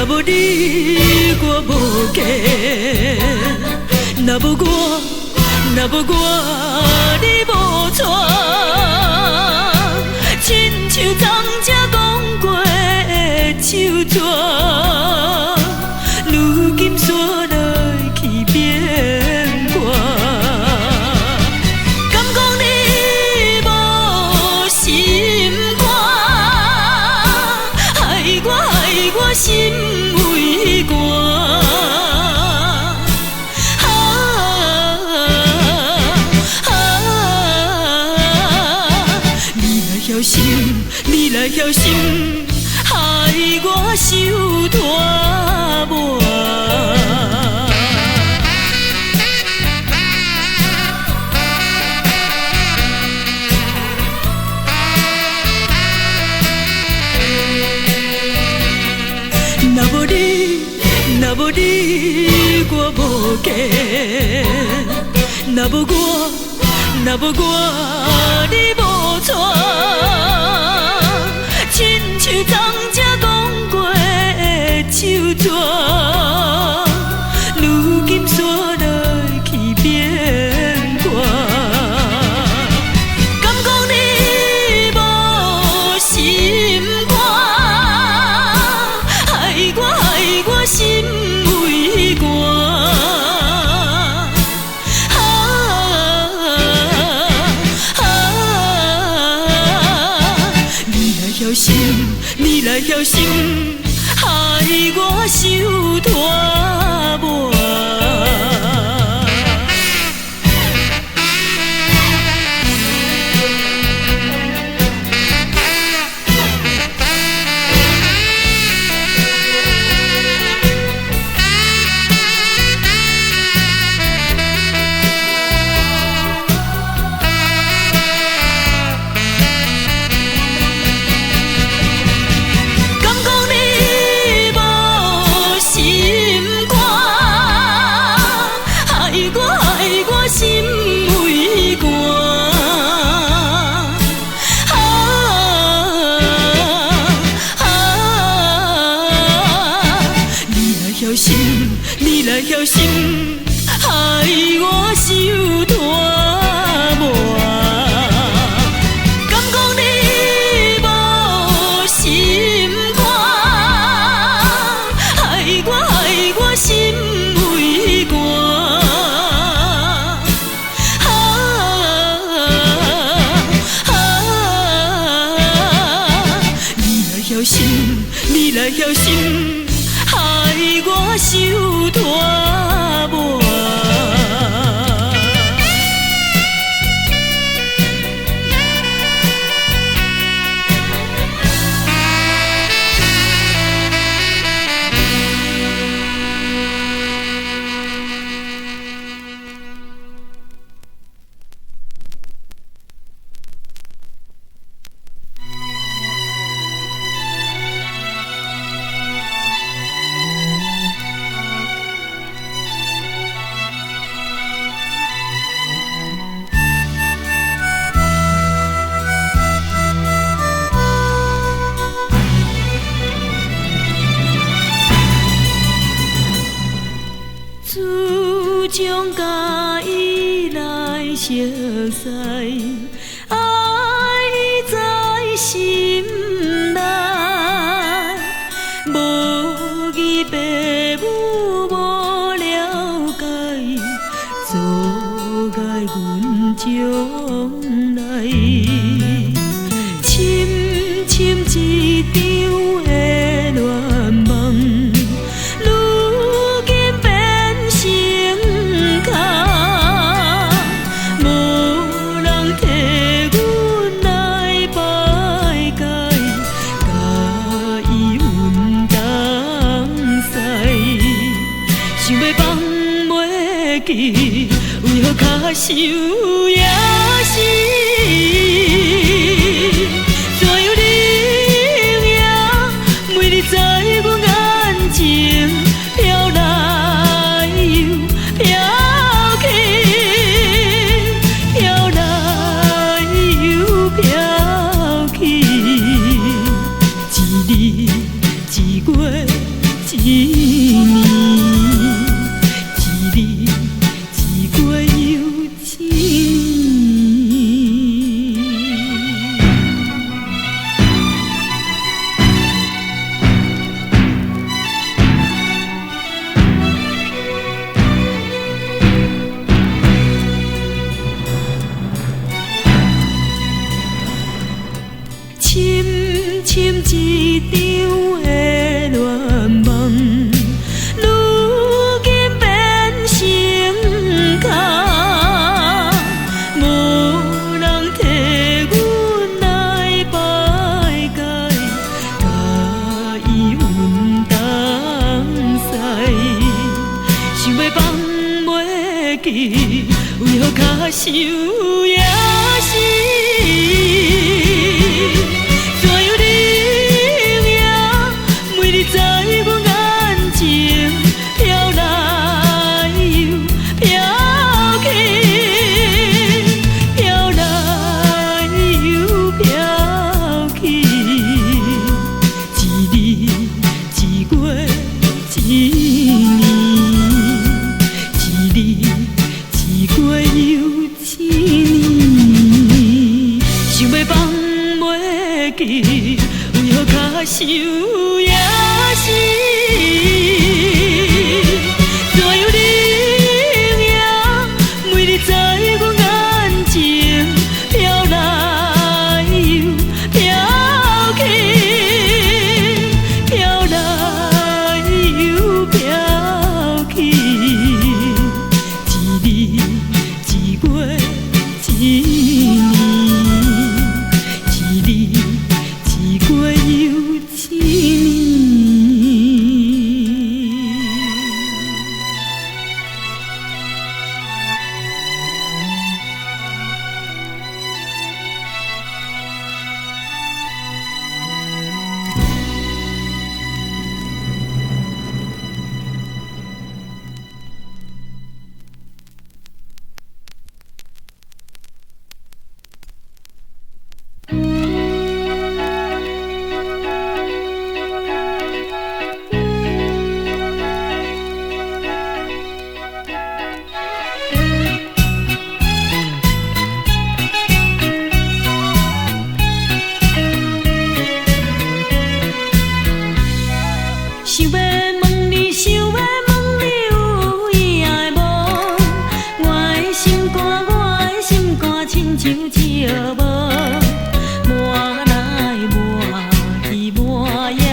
若無你我無嫁，若無我，若無我你無娶。親像昨才講過的手紙，如今煞來去變卦。敢講你無心肝，害我害我心胃寒。啊啊！你來曉心，你來曉心，害我受拖磨。若無你，若無你，我無嫁；若無我，若無我，你無娶。親像昨才講過的手紙，如今煞來去變卦。敢講你無心肝，害我害我心胃寒。啊啊！你來曉心，你來曉心，害我受拖磨。敢講你無心肝，害我害我心胃寒。啊啊！你來曉心，你來曉心，害我受拖磨。敢講你無心肝，害我害我心胃寒。啊啊！你來曉心，你來曉心，害我受拖磨。自從佮伊來熟似，愛在心內，無義父母無了解，阻礙阮將來。深深一場的戀夢，如今變成空，無人替阮來排解，佮伊分東西，想欲放袂記，為何較想也是？怎樣日夜，每日在阮眼前飄來又飄去，飄來又飄去。一日一月一一年，一日一月又一年。深深一场的恋梦，如今变成空，无人替阮来排解，共伊分东西，想欲放袂记，为何较伤野心？怎样日夜每日在阮眼前飘来又飘去，飘来又飘去，一日一月一年，一日一月又一年，想欲放袂记，为何较伤野心？怎样日夜每日在阮眼前飘来又飘去，飘来又飘去，一日一月一年，一日一月又一年。想欲问你，想欲问你有影无？我的心肝，我的心肝，亲像石无，磨来磨去，磨呀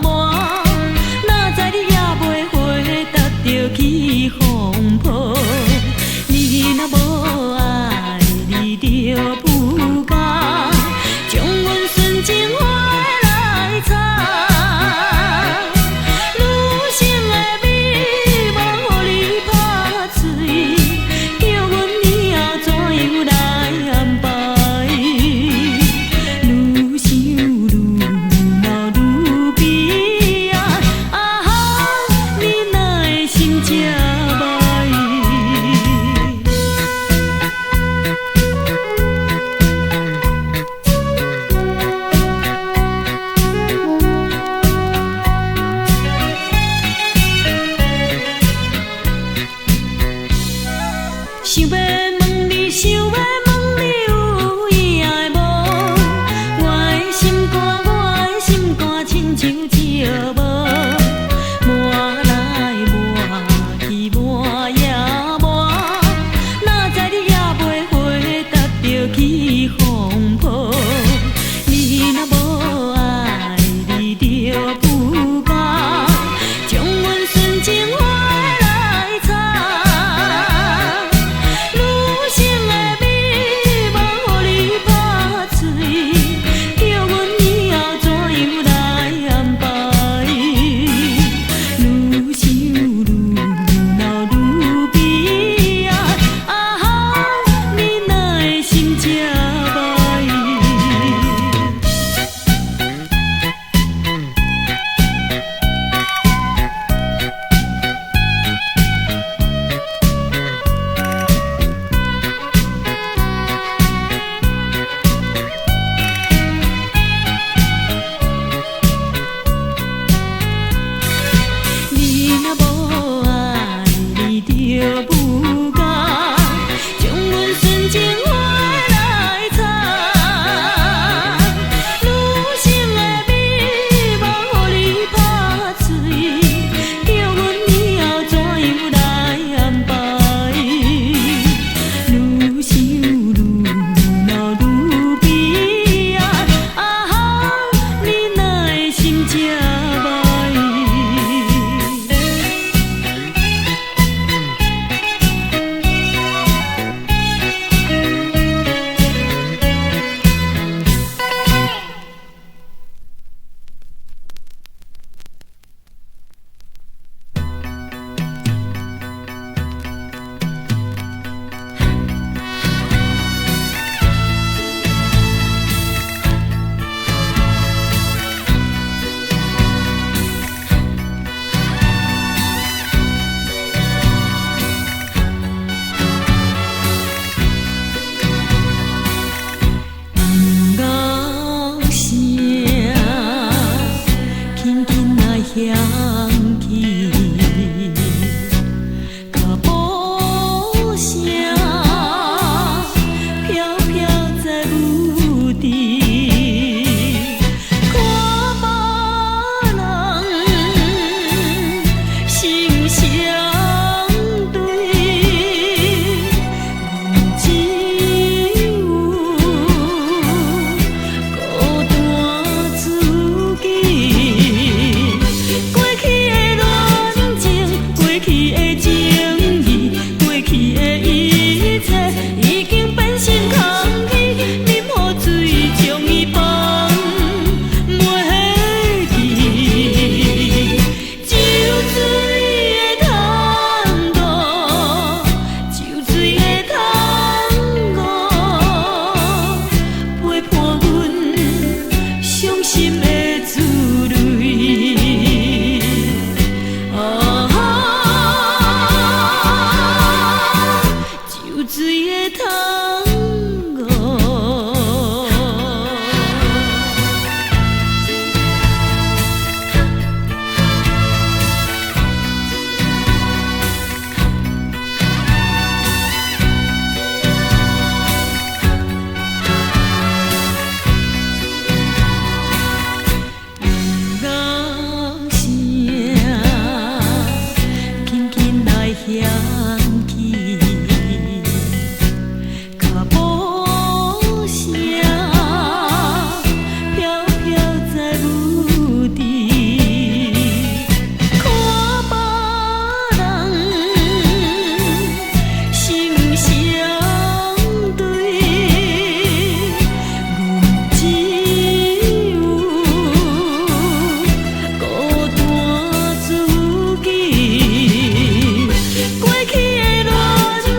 磨，哪知你犹袂回答就起风波。你若无爱，你就不甘，将阮纯情花来插。女性的美梦予你拍碎，叫阮以后怎样来安排？愈想愈恼愈悲哀，啊哈，你哪会心这歹？想欲问你，想欲问你有影无？我的心肝，我的心肝，亲像石无，磨来磨去，磨呀磨，哪知你犹袂回答就起风波。你若无爱，你就不甘，将阮纯情花来插。女性的美梦予你拍碎，叫阮以后怎样来安排？緊來響起，腳步聲飄飄在霧底，看別人心相對，阮只有孤單自己。過去的戀情，過去的情誼，過去的一切，已經變成空氣，任雨水將伊放袂記。酒醉的探戈，酒醉的探戈，陪伴阮傷心的滋味。啊，酒醉的探戈。音樂聲輕輕來響起，腳步聲飄飄在霧底，看別人心相對，阮只有孤單自己。過去的戀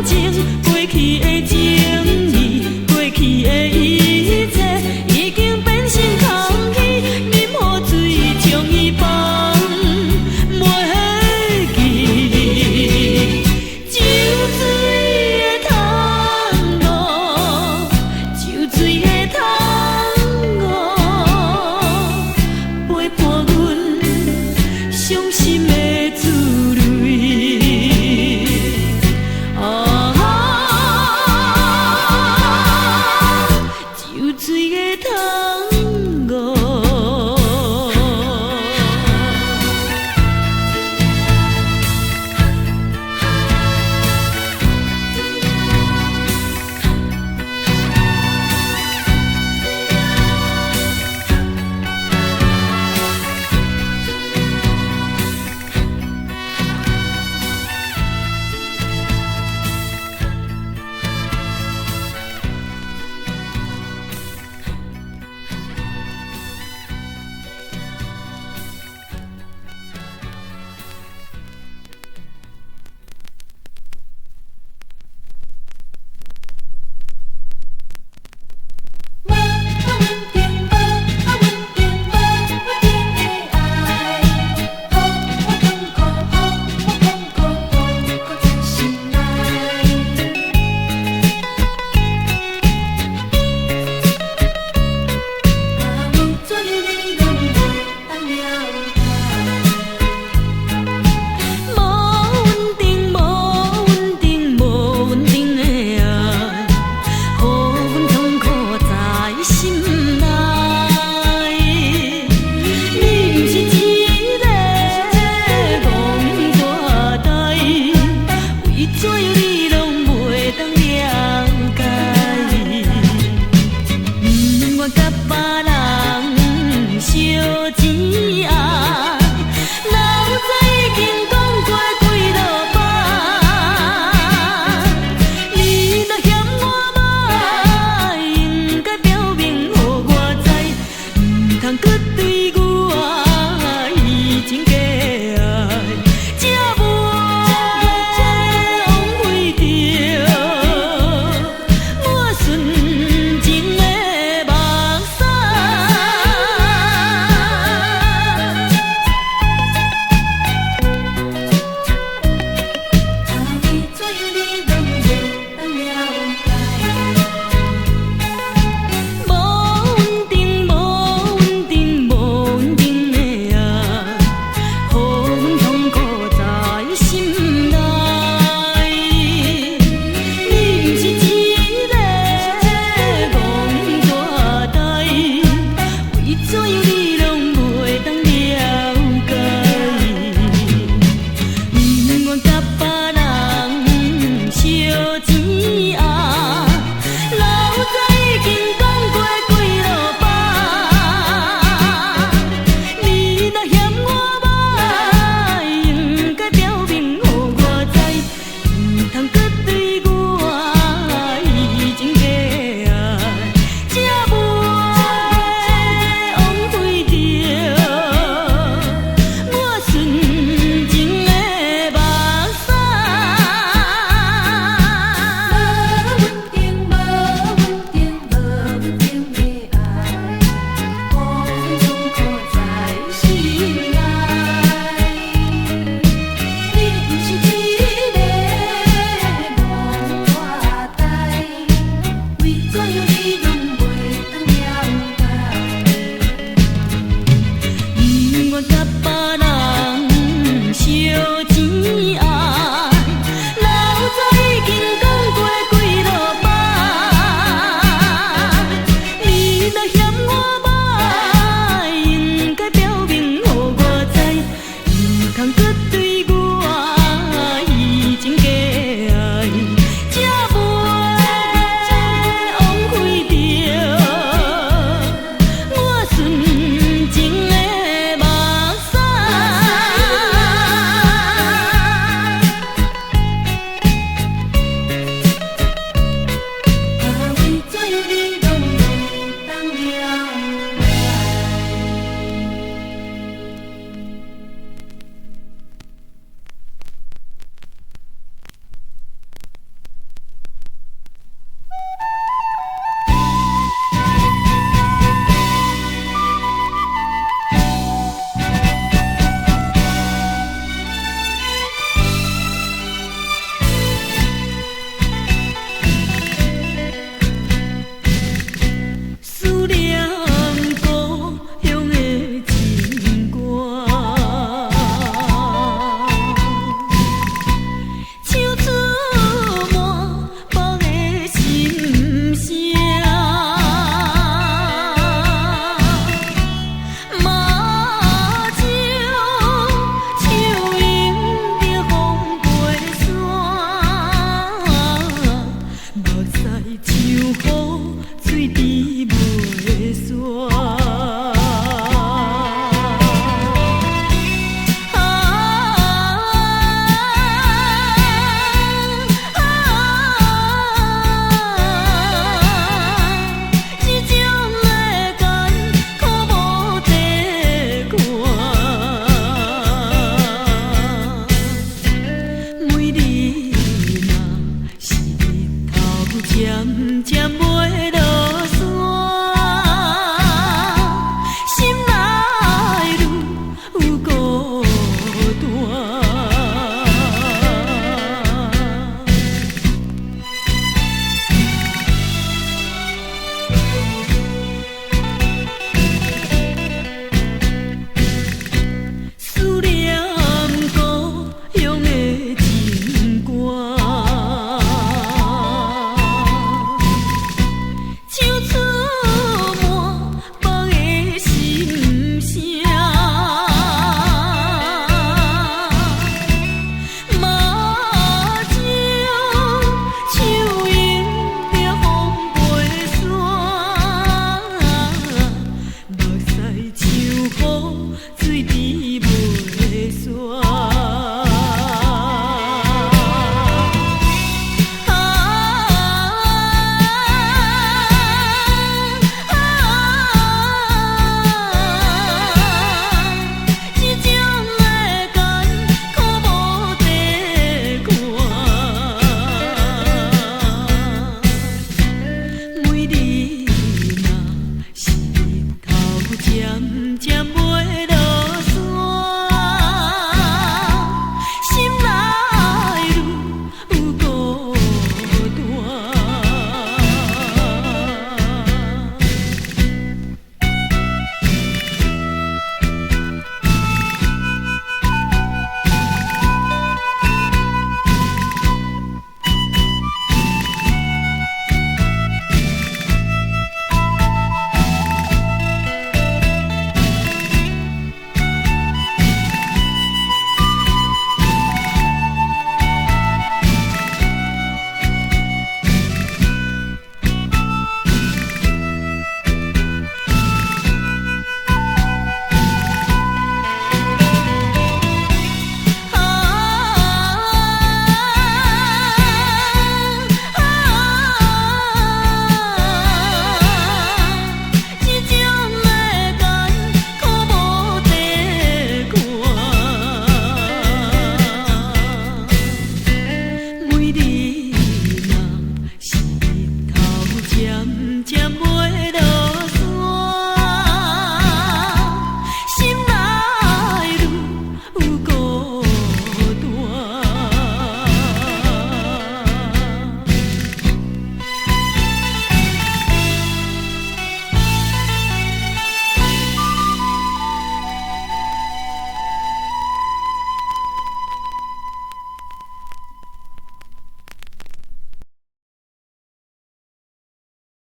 情，過去的情誼，過去的一切，已經變成空氣，任雨水將伊放袂記。酒醉的探戈，酒醉的探戈，陪伴阮傷心的滋味。